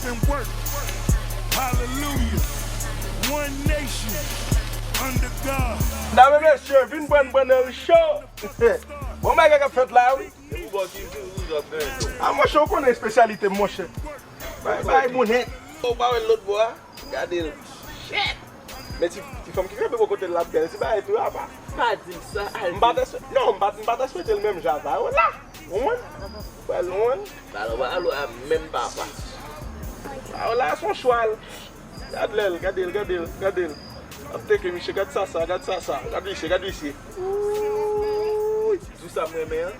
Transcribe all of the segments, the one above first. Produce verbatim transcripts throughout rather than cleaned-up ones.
And work. Hallelujah. One nation under God. Medam e mesye, vin pran pran nan cho. Bon bagay k ap fèt la wi. A monchè, ou konnen espesyalite m monchè. Bay bay bonèt. Ou pa wè l lòt bò a? Gade l. Shit! Men ti, ti fanm ki kanpe bò kote l la ap gade ti bagay tou apa. Pa di m sa, Alvin. M pa ta swe-, non, m pa, m pa ta swete l menm jan avè w la. Ou konprann? Pral lwen. Palo, palo a menm papa. Palo la se yon chwal. Gad lè l, gade l, gade l, gade l. Ap teke misye, gad sa sa, gad sa sa. Gad misye, gad misye. Ooh, di w sa m renmen an.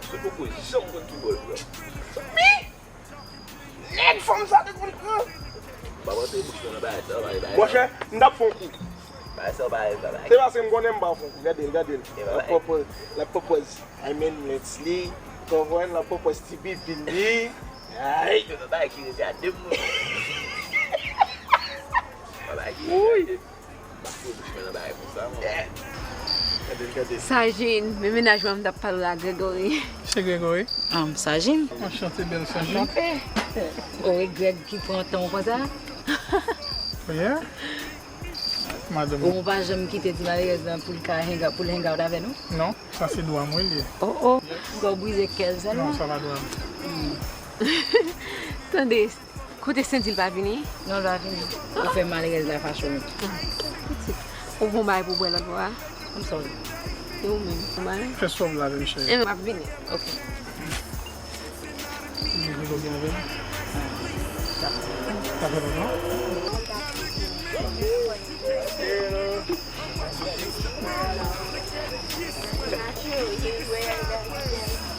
Se poko janm konn ki bò l pran. Nèg fanm sa te konn pran. M pa panse bouch mwen nan bagay sa, bagay, bagay. Monchè, m t ap fè yon kou. Bagay sa, bagay, bagay. Se paske m konnen m pa fè yon kou. Gade l, gade l. L ap pwopoze, l ap pwopoze. I mean, let's li. Konprann, l ap pwopoze ti pipi li. Ay. Bagay ki rete a de moun. Bagay ki rete a de moun. Sajin, men mennaj mwen m t ap pale w la, Gregory. Se Gregory? Um, Sajin. Anchante, bèl Sajin. Anchante. Ou wè Greg ki pran tan w konsa? Yeah. Madanm. Ou pa janm kite ti malerèz lan pou l ka hang out, pou l hang out avè nou? Non, sa se dwa mwen li ye. Oh, oh. Ou brize kè l sèlman? Non, sa pa dwa m. Tande. Kote Sendy, l pa vini? Non, l pa vini. Ou fè malerèz la fache w. Pitit. Ou gon bagay pou bwè lòt bò a? I'm sorry. E ou menm, ou bay? Fè sòm la, vin cheri. M ap vini. Ok. Vin, vin, vin, vin. Sa fè lontan.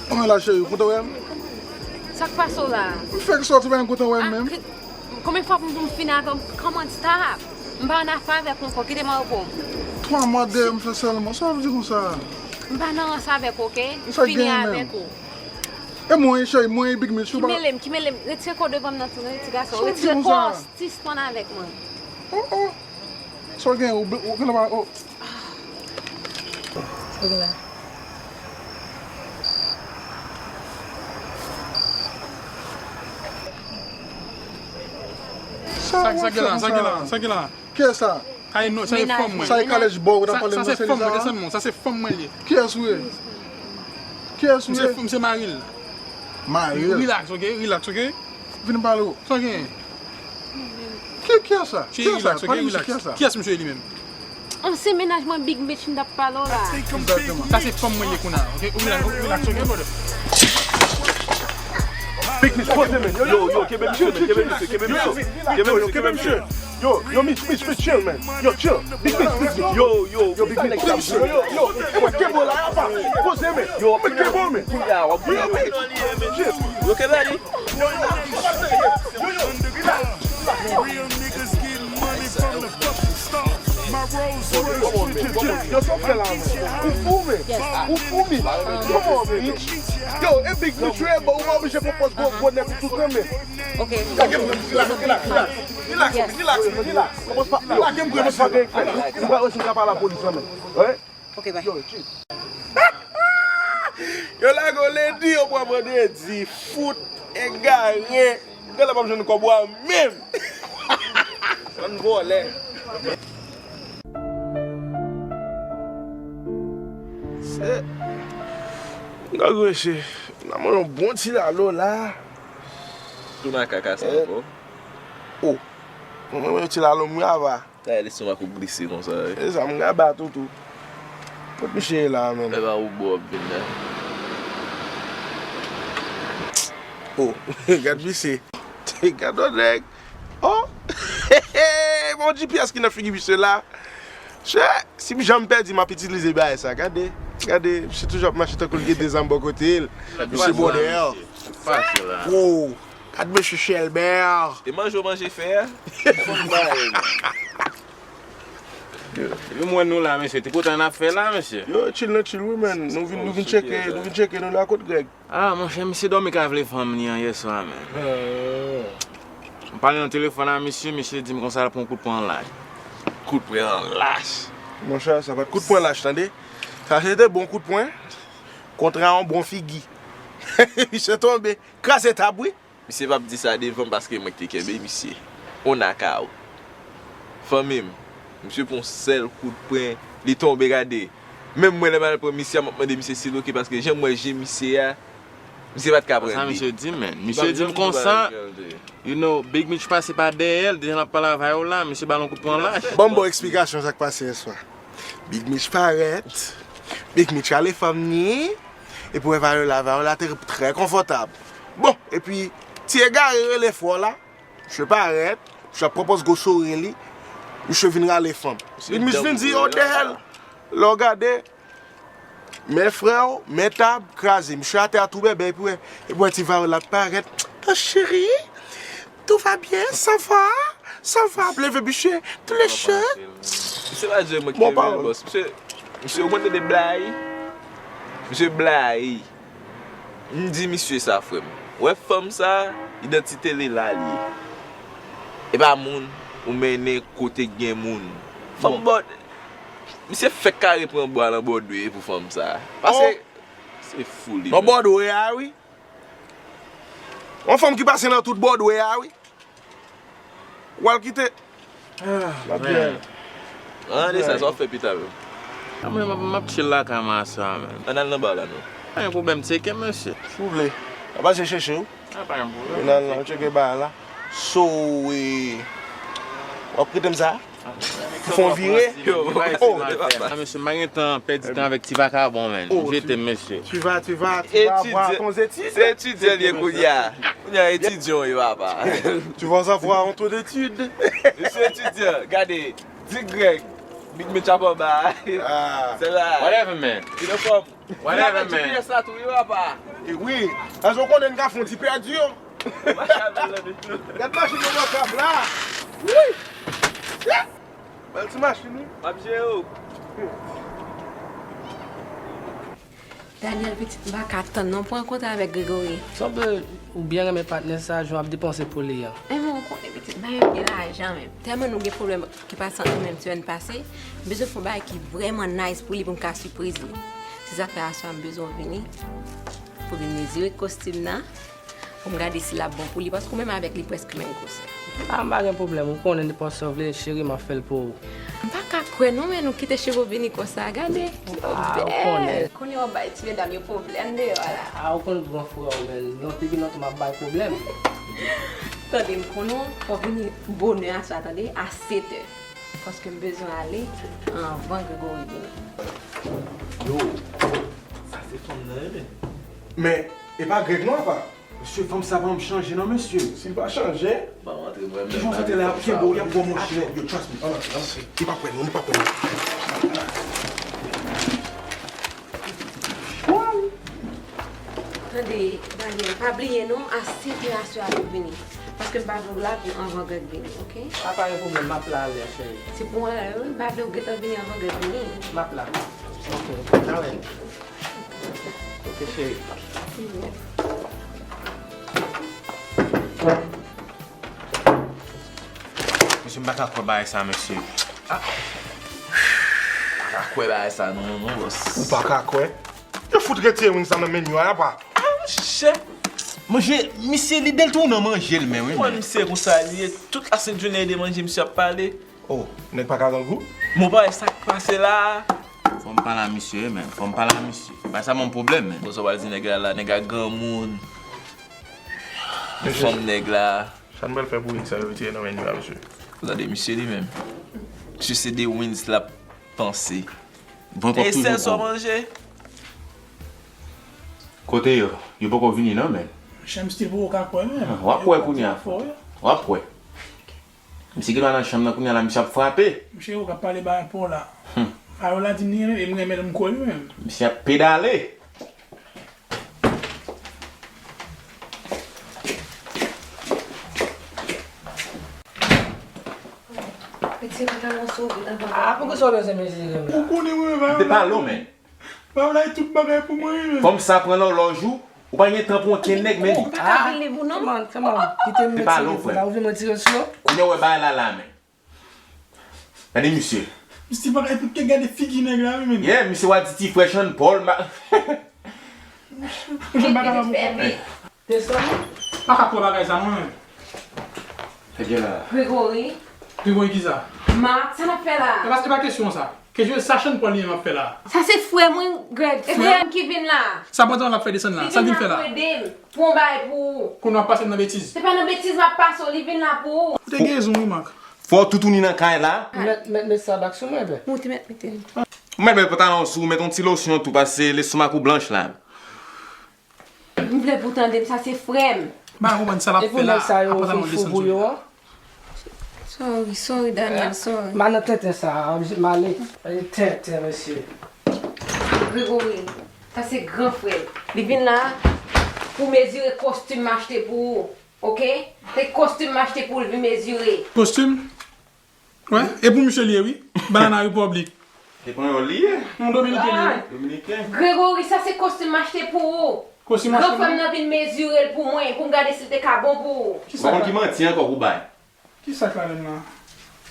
Kòman la, cheri? Ou kontan wè m? Sa k pase w la? M fèk sòti, ou pa kontan wè m menm? Konbyen fwa pou m di w m fini avè w? Come on, stop! M pa annafè avèk ou ankò, kite m an repo. Twa mwa dèyè m fè sèlman, sa w ap di konsa? M pa nan rans avèk ou, oke? M fini avèk ou. E mwen, cheri, mwen, Big Mitch, ou pa. Ki mele m, ki mele m? Retire kò w devan m nan tou, non, ti gason. Retire kò w, sispann avèk mwen. Oh, oh. Sa w gen, ou, ou gen la, oh. Sa w gen la? Sa, sa gen la, sa gen la, sa gen la. Kiyès sa? Ay non, sa se fanm mwen. Sa e kalèj bò, ou ta pale nan sèl sa. Sa se fanm mwen, sa se fanm mwen li ye. Kiyès ou ye? Kiyès ou ye? M se mari l. Mari l. Relax, oke? Relax, oke? Vin pale w. Sa gen? Ki, kiyès sa? Kiyès sa? Pale misye, kiyès sa? Kiyès misye ye li menm? Ansyen mennaj mwen Big Mitch m t ap pale w la. Egzakteman. Sa se fanm mwen ye kounye a, oke? Ou relax, ou relax, oke, brother? Big Mitch, poze men. Yo, yo, yo, kenbe misye, men, kenbe misye, kenbe misye, kenbe misye. Yo, yo, Mitch, Mitch, Mitch, chill, man. Yo, chill. Big Mitch, Big Mitch. Yo, yo, yo, Big Mitch, yo, yo, yo. E mwen kenbe w la, apa. Poze men. Yo, mwen kenbe w, men. Kounye a, w ap bouyi, men. Chill. Yo, kenbe li. Real niggas getting money from the fucking start. My Rolls Royce with your chick. Yo, sa w fè la, man? Ou fou, men. Ou fou, men. Come on, man. Yo, e Big Mitch, bon, ou pa oblije pran pòz gwo, gwo nèg ou tout tan, men. Ok. Relax, relax, relax, relax. Kòmanse pa, yo, kòmanse pa gen fè. M pa wè si m ka pale lapolis la, men. Wi. Ok, bye. Yo, chill. Yo lage w lendi, yo pran vandredi. Fout egare. Genlè p ap jwenn kòb ou a menm. Bann vòlè. Se. Gagwe se. N a manje yon bon ti lalo la. Tou nan kaka sa ankò. Oh. Mwen, mwen, ti lalo m rava. Sa e lestomak ou glise konsa, wi. E sa, m raba toutou. Kot misye ye la, menm? Lè ba ou bò ap vin la. Oh, gad misye. Gad yon nèg. Oh! Bon G P S ki nan figi misye la. Chè, si m janm pèdi, m ap itilize bagay sa. Gade, gade, misye toujou ap mache tankou l gen de zam bò kote l. Misye bòdè. Wow! Gad mesye Chelbè. E manje w manje fè a? Depi m wè nou la, mesye, tripotay n ap fè la, mesye. Yo, chill nan chill, wi, man. Nou vin, nou vin tcheke, nou vin tcheke, nou la kot Greg. Ah, monchè, misye dòmi ka vle fanm li an yèswa, man. M pale nan telefòn a misye, misye di m konsa l pran kout pwen an lach. Kout pwen an lach? Monchè, sa pa t kout pwen lach, tande. Sa se te bon kout pwen. Kontra yon bon figi. Misye tonbe. Kraze tab, wi. Misye p ap di sa devan m paske mwen ki te kenbe misye. On a ka ou. Fanmi m, misye pran yon sèl kout pwen, li tonbe gade. Menm mwen lè m al pran misye a, m ap mande misye si l oke paske jan m wè je misye a, misye pa t ka pran de. Sa misye di m, men. Misye di m konsa, you know, Big Mitch pase pa dèyè l, deja l ap pale avè yo la, misye ba l yon kout pwen lach. Ban m ba w eksplikasyon sa k pase yèswa. Big Mitch parèt, Big Mitch rale fanm ni, epi w wè Viola, Viola te trè konfòtab. Bon, epi ti egare rele frè w la, misye parèt, misye ap pran pòz gwo souri li, misye vin rale fanm. Big Mitch vin di, "Oh, the hell!" Lè w gade, men frè w, men tab, kraze. Misye atè a tou bèbè, epi w wè, epi w wè ti Viola ap parèt. "Oh, chérie, tout va bien, ça va, ça va." Ap leve misye, tou le chan. Misye pa jwe mwen ki te vle bòs. Misye, misye, ou konn tande blayi? Misye blayi. M di misye sa, frè m. Wè fanm sa, idantite li la l ye. E pa moun ou mennen kote k gen moun. Fanm bòd. Misye fèk kare pran bwa nan bòdwe pou fanm sa. Pase, se fou li menm. Nan bòdwe a, wi. Yon fanm ki pase nan tout bòdwe a, wi. W al kite. Ah, man. An, de sa, sa w ap fè pita menm? A, mwen, m ap, m ap chill lakay mwen aswè a, man. Ann al nan ba la, non. Pa gen pwoblèm, tcheke, mesye. Si w vle. N ap pase chèche w. A, pa gen pwoblèm. Vin al nan tcheke ba la. So, e, w ap kite m sa? Fè yon vire. Yo, oh, a, mesye, m pa gen tan pèdi tan avèk ti vakabon, man. Oh, jete m, mesye. Tu vas, tu vas, tu vas avoir ton étude. Se etidyan li ye kounye a. Kounye a etidyan w ye, papa. Tu vas avoir ton étude. Mesye etidyan, gade, di Greg, Big Mitch ap anba. Ah. Se la. Whatever, man. Li nan fòm. Whatever, man. G P S la tou, wi, papa. E wi, paske w konnen n ka fè yon ti pèdi, yo. Machin nan men nou. Gad machin nan nan kab la. Wi. Bèl ti machin, wi. M ap jere w. Daniel, pitit, m pa ka tann non pou rankontre avèk Gregory. Sanble ou byen renmen patnè sa, jan w ap depanse pou li a. Enben, ou konnen, pitit, m pa renmen gen lajan menm. Tèlman nou gen pwoblèm ki pase ant nou menm semèn pase, m bezwen fè yon bagay ki vrèman nice pou li, pou m ka sipriz li. Se sa k fè aswè a m bezwen w vini pou vin mezire kostim nan, pou m gade si l ap bon pou li, paske ou menm avèk li prèske menm gwosè. A, m pa gen pwoblèm, ou konnen nenpòt sa w vle, cheri, m ap fè l pou ou. M pa ka kwè non, men nou kite cheve w vini konsa, gade. A, ou konnen. Kounye a w bay ti medam yo pwoblèm deyò a la. A, ou konn gran frè w, men lontan ki lontan m ap bay pwoblèm. Tande, m konnen w, fò w vini bonè aswè a, tande, a sèt è. Paske m bezwen ale anvan Gregory vini. Yo, sa se fanm nan, wi, men. Men, e pa Greg non, apa? Mesye, fanm sa pa janm chanje non, mesye. Si l pa chanje, kijan w soti la, y ap kenbe w, y ap pran monchè. Yo, trust me, ann antre, ann antre. Li p ap wè nou, li p ap wè nou. Tande, Daniel, pa bliye non, a sèt è aswè a pou vini. Paske m pa vle w la pou anvan Greg vini, oke? A, pa gen pwoblèm, m ap la alè, cheri. Se pou alè, wi, m pa vle w gentan vini anvan Greg vini. M ap la. Oke, n a wè. Oke, cheri. Mesye, m pa ka kwè bagay sa, mesye. Ah. Pa ka kwè bagay sa, non, non, non, bòs. Ou pa ka kwè? Yo fout retire wings sa nan meni a, apa? Ah, monchè. Manje, misye, li dèl tou nan manje l menm, wi. Mwen, misye, konsa li ye. Tout la sent jounen, e de manje misye ap pale. Oh, nèg pa ka grangou? Mon pa wè sa k pase la. Fò m pale a misye, wi, men. Fò m pale a misye. Ba sa ban m pwoblèm, men. Bon, sa w pral di nèg la, la, nèg la granmoun. Mesye. Fanm nèg la. Sa n pral fè pou wings sa yo retire nan meni a, mesye? Gade misye li menm. Misye se de wings l ap panse. Van kòk toujou bon. E sèl sa w manje? Kote yo? Yo poko vini non, men. Chèm still poko ka kwè menm. W ap kwè kounye a. W ap kwè. Misye genlè nan chanm nan kounye a la, misye ap frape. Misye ou k ap pale bagay pa w la. Hmm. Viola di m li renmen, e m renmen l, m kwè li menm. Misye ap pedale. Piti, mwen nan yon souri nan vant. Ah, poukisa w bezwen mezire m la? Ou konnen mwen, Viola. M te pale w, men. Viola, tout bagay pou mwen, men. Fanm sa pran lòlòj ou, ou pa gen tan pou okenn nèg, men li. Ou pa ka vin liv ou non. Come on, come on. Kite m retire fò la, ou vle m retire sou yo? Kounye a w wè bagay la la, men. Gade misye. Misye pa ka epi gade figi nèg la, wi, men. Yeah, misye w a di ti frè Sean Paul, ma. Desann. Pa ka kwè bagay sa non, men. Fè gen la. Gregory. Gregory ki sa? Marc, sa n ap fè la? E pa, e pa kesyon sa. Kesyon sa Sean Paul li menm ap fè la. Sa se frè mwen, Greg. E frè m ki vin la. Sa pantalon l ap fè desann la? Sa l vin fè la? Li vin la pou ede m, pou yon bagay pou ou. Kounye a w ap pase m nan betiz. Se pa nan betiz m ap pase w, li vin la pou ou. Ou te gen rezon wi, Marc. Fò w toutouni nan kay la. Mèt, mèt, mèt sa bak sou mwen, bè. Ou te mèt mete l. Ou mèt mèt pantalon sou, mèt yon ti losyon tou, paske lestomak ou blanch la. M vle pou w tande m, sa se frè m. M pa konprann sa l ap fè la, sa yo, pantalon desann sou li a. Sorry, sorry, Daniel, sorry. M al nan tenten sa a, m ale. E tenten, mesye. Gregory, sa se gran frè m. Li vin la pou mezire kostim m achte pou ou, oke? Se kostim m achte pou ou, li vin mezire. Kostim? Wi, e pou misye li ye, wi. Banana Republic. Se panyòl li ye? Yon dominiken li ye. Dominiken. Gregory, sa se kostim m achte pou ou. Kostim m achte pou ou? Gran frè m nan vin mezire l pou mwen, pou m gade si l te ka bon pou ou. Ou pa konn ki manti ankò pou bay. Ki sa k ladann nan?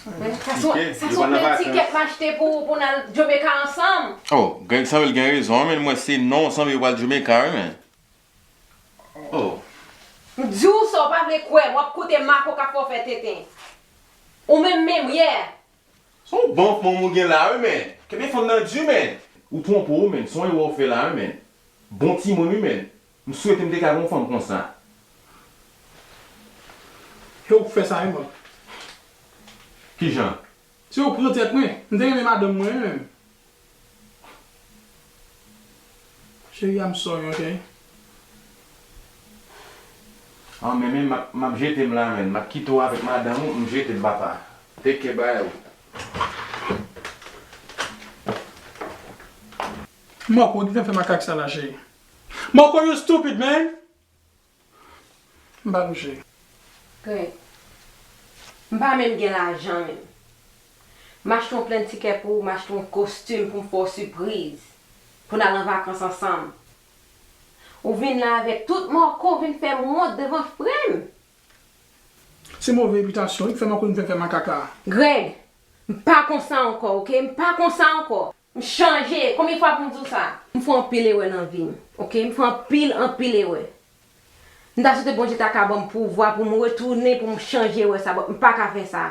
Sa se yon, sa se yon plen tikèt m achte pou ou, pou n al Jamaica ansanm. Oh, Greg sanble l gen rezon, men mwen se non sanble yo pral Jamaica, wi, men. Oh. M di w sa, w pa vle kwè m, w ap koute Marco k ap fè w fè tenten. Ou menm menm, yeah. Se yon bon fanm ou gen la, wi, men. Kenbe fanm nan di, men. Ou twonpe w, men. Se yon erè w fè la, wi, men. Bon timoun, wi, men. M swete m te ka gen yon fanm konsa. Se ou k fè sa, wi, man. Kijan? Se ou k pran tèt mwen. M te renmen madanm mwen, wi, men. Cheri, I'm sorry, ok? Ah, men, men, m ap, m ap jete m la, men. M ap kite w avèk madanm ou, m jete m, papa. Take care, bye. Marco, ou ki fè makak sa la, cheri? Marco, you stupid, man! M pa touche. Greg, m pa menm gen lajan menm. M achte yon plen tikèt pou ou, m achte yon kostim pou m fè w sipriz, pou n al an vakans ansanm. Ou vin la avèk tout Marco, vin fè m wont devan frè m. Se move repitasyon wi k fè Marco vin fè, fè makak la. Greg, m pa konsa ankò, oke? M pa konsa ankò. M chanje. Konbyen fwa pou m di w sa? M fè anpil erè nan vi m, oke? M fè anpil, anpil erè. M ta swete Bondye ta ka ban m pouvwa pou m retounen, pou m chanje erè sa, but m pa ka fè sa.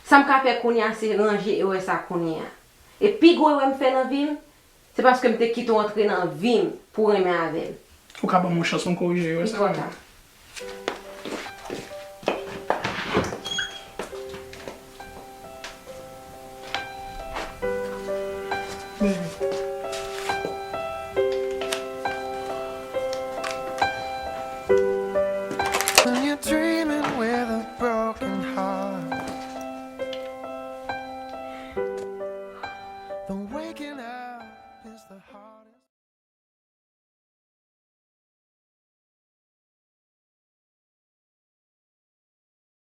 Sa m ka fè kounye a, se ranje erè sa kounye a. E pi gwo erè m fè nan vi m, se paske m te kite w antre nan vi m pou w renmen avè m. Ou ka ban m yon chans pou m korije erè sa? Li twò ta. When you're dreaming with a broken heart, the waking up is the hardest.